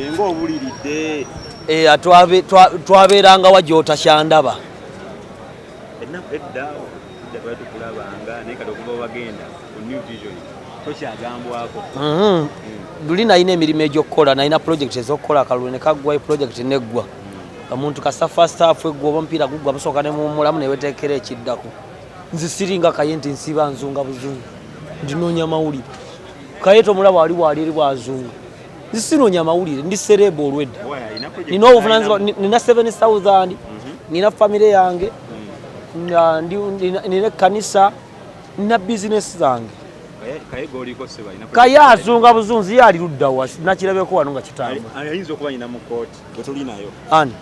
Ng'obuliridde. Eh, twabeeranga wa gy'otakyandaba. Ennaku edda edda twali tukulabanga, naye kati okuva wagenda ku New Vision tokyagambwako. Luli nalina emirimu egy'okukola, nalina project ez'okukola, akalulu ne kaggwa, project neggwa. Omuntu kasa first half eggwa oba omupiira guggwa, musooka ne muwummulamu ne weteekera ekiddako. Nze siringa Kaye nti nsiba nzunga buzungu, ndinoonya mawulire. Kaye tomulaba wali waali eri bwazunga. Nze sinoonya mawulire, ndi celeb olwedda. Why, alina project? Nina obuvunanyizibwa, nina 7000, nina famire yange, nina ekkanisa, nina bizinesi zange. Kaye goliko seba alina. Kaye azunga buzunzi, ye ali luddawa? Nakirabeko wano nga kitambula. Ayinza okuba nyina mu kooti gwe tuli nayo. Ani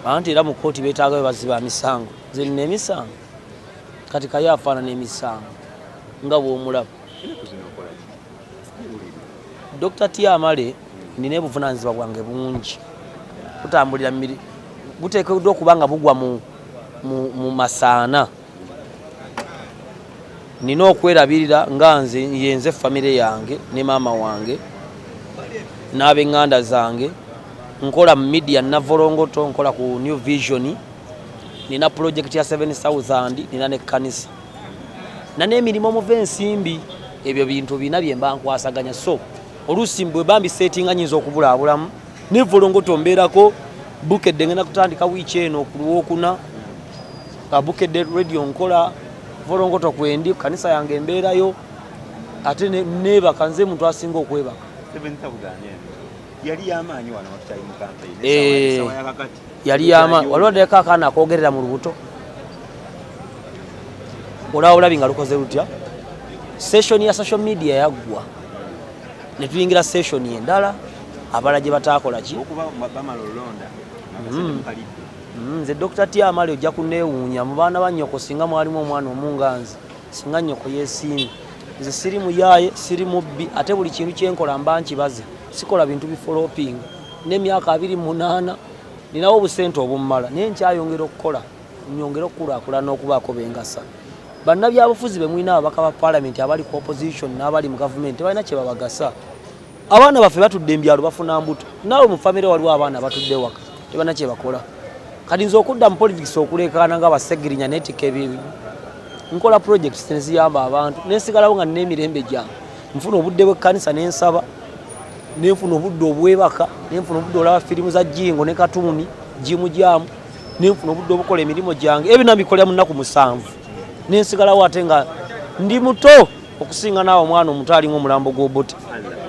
anti era mu kooti beetaaga we baziba misango. Nze nina emisango. Kati Kaye afaanana emisango nga bw'omulaba. Ennaku zino okola ki? Dr Tiamale, nina obuvunanyizibwa bwange bungi kutambulira miri buteekeddwa okuba nga bugwa mu masaana. Nina okwerabirira nga nze yenze famire yange ne maama wange n'ab'eŋŋanda zange. Nkola mu media Navolongoto, nkola ku New Vision, nina project ya 7000, nina nekkanisa na n'emirimu omuva ensimbi. Ebyo bintu bina bye mba nkwasaganya, so oluusi bwe bambi setinga nyinza okubulaabulamu. Ne Volongoto mbeerako, Bukedde ngenda kutandika wiiki eno ku Lwokuna, Bukedde Radio nkola, Volongoto kwendi, kanisa yange embeerayo, ate neebaka. Nze muntu asinga okwebaka. 7000 eno yali yamaanyi wano watukyali mu campaign. Eh, Essaawa yakakati. Yali yama waliwo addeko akaana akoogerera mu lubuto, olaba bulabi nga lukoze lutya. Session ya social media yaggwa ne tuyingira session endala, abalala gye bataakola ki. Okuba bamala olonda akasente mukalidde. Nze Dr Tiamale, ojja kuneewuunya mu baana ba nnyoko singa mwalimu omwana omu nga nze, singa nnyoko yeesiimye. Nze siri muyaaye, siri mubbi, ate buli kintu kyenkola mba nkibaze. Sikola bintu bifloppinga. N'emyaka 28 ninawo obusente obummala, naye nkyayongera okukola, nyongere okukulaakulana okubaako bengasa. Bannabyabufuzi be mulina, ababaka ba paalamenti abali ku opposition n'abali mu gavumenti, tebalina kye babagasa. Abaana baffe batudde embyalo bafuna mbuto. Naawe mu famire waliwo abaana batudde waka tebalina kye bakola. Kati nze okudda mu politics okuleekaana nga basegirinya netika ebyo, nkola projects neziyamba abantu nensigalawo nga nina emirembe gyange. Nfuna obudde bw'ekkanisa nensaba, nenfuna obudde obwebaka, nenfuna obudde olaba firimu za jingo ne katuuni jimu jamu, nenfuna obudde obukola emirimu gyange. Ebyo nabikolera mu nnaku 7 nensigalawo, ate nga ndi muto okusinga naawe omwana omuto alinga omulambo gw'obote.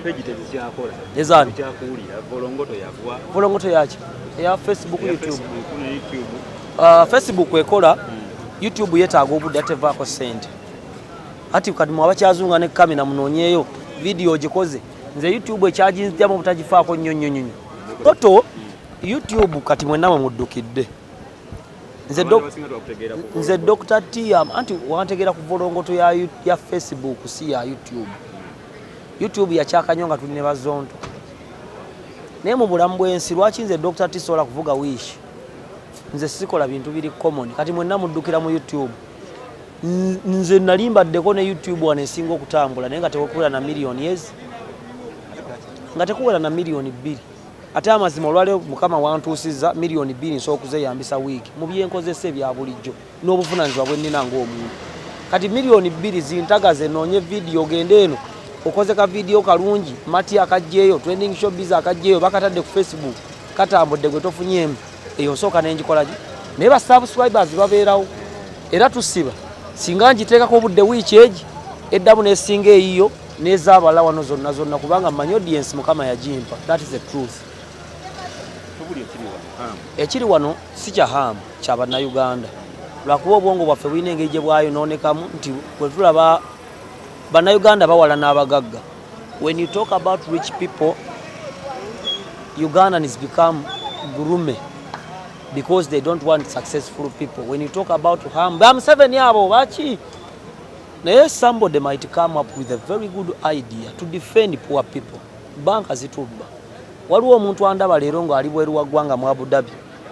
Page tezikyakola. Ezaani? Kyakuwulira Volongoto yagwa. Volongoto yaki? Eya Facebook? Eya YouTube? Facebook ne YouTube. Facebook ekola, YouTube yeetaaga obudde ate evaako ssente. Ati kati mwe abakyazunga ne kamera munoonyeeyo vidiyo ogikoze. Nze YouTube ekyaginzigyamu obutagifaako nnyo nnyo nnyo toto YouTube. Kati mwenna mwe muddukidde nze Abantu abasinga twakutegeera ku nze Volongoto. Dr Tiam, anti wantegeera ku Volongoto ya Facebook, si ya YouTube. YouTube yakyaka nnyo nga tuli ne bazonto. Naye mu bulamu bw'ensi, lwaki nze Dr T sobola kuvuga Wish? Nze sikola bintu biri common. Kati mwenna muddukira mu YouTube. Nze nali mbaddeko ne YouTube wano esinga okutambula, naye nga tekuwera na miliyoni ezi, nga tekuwera na miliyoni 2. Ate amazima olwaleero Mukama wantuusizza miliyoni 2, nsobola okuzeyambisa wiiki mu byenkozesa ebya bulijjo n'obuvunanyizibwa bwe nnina ng'omuntu. Kati miliyoni 2 zintagaze noonye vidiyo, ogende eno okoze ka vidiyo kalungi, mati akajjeeyo trending showbiz, akajjeeyo bakatadde ku Facebook, katambudde, gwe tofunyeemu. Eyo nsooka nengikolaki, naye ba subscribers babeerawo era tusiba. Singa ngiteekako obudde wiiki egi eddamu nesinga eyiyo n'ezaabalala wano zonna zonna, kubanga mmanyi audience Mukama yagimpa. That is the truth. Tubuli ekiri wano hamu. Ekiri wano si kya haamu, kya Bannayuganda, lwakuba obwongo bwaffe bulina engeri gye bwayonoonekamu nti bwe tulaba Bannayuganda bawala n'abagagga. When you talk about rich people, Ugandans become gloomy because they don't want successful people. When you talk about ham, ba Museveni abo baki, naye somebody might come up with a very good idea to defend poor people. Banka zitubba. Waliwo omuntu andaba leero ng'ali bweru wa ggwanga mu Abu Dhabi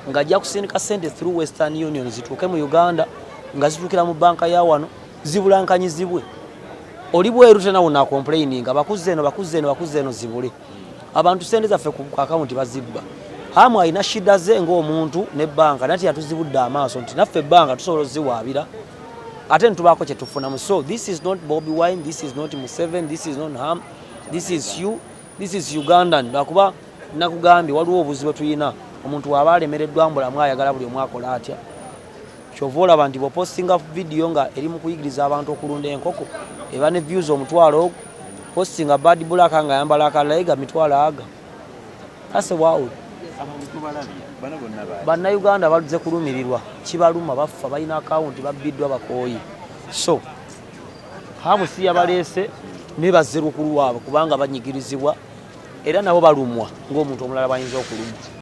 ng'ajja kusindika sente through Western Union zituuke mu Uganda, nga zituukira mu banka ya wano zibulankanyizibwe. Oli bweru tenawo nacomplaininga, bakuzza eno, bakuzza eno, bakuzza eno, zibule. Abantu sente zaffe ku akawunti bazibba. Hamu alina shida ze ng'omuntu ne banka, nati yatuzibudde amaaso nti naffe ebbanga tusobola oziwaabira ate nitubaako kye tufunamu. So this is not Bobi Wine, this is not Museven, this is not Ham, this is you, this is Ugandan. Lwakuba nakugambye waliwo obuzibu tulina, omuntu waaba alemereddwa mbulamu ayagala buli omu akola atya. Kyova olaba nti bw'opostinga vidiyo nga eri mu kuyigiriza abantu okulunda enkoko eba ne views 10,000 ogwo, postinga Bad Black nga ayambala akalayiga mitwalo aga kase waawe. Abantu tubalabye bano bonna baali. Bannayuganda baluze kulumirirwa, kibaluma, bafa, balina akawunti babbiddwa, bakooye. So Hamu si yabaleese, naye bazze lukulu waabwe kubanga banyigirizibwa era nabo balumwa ng'omuntu omulala bayinza okulumwa.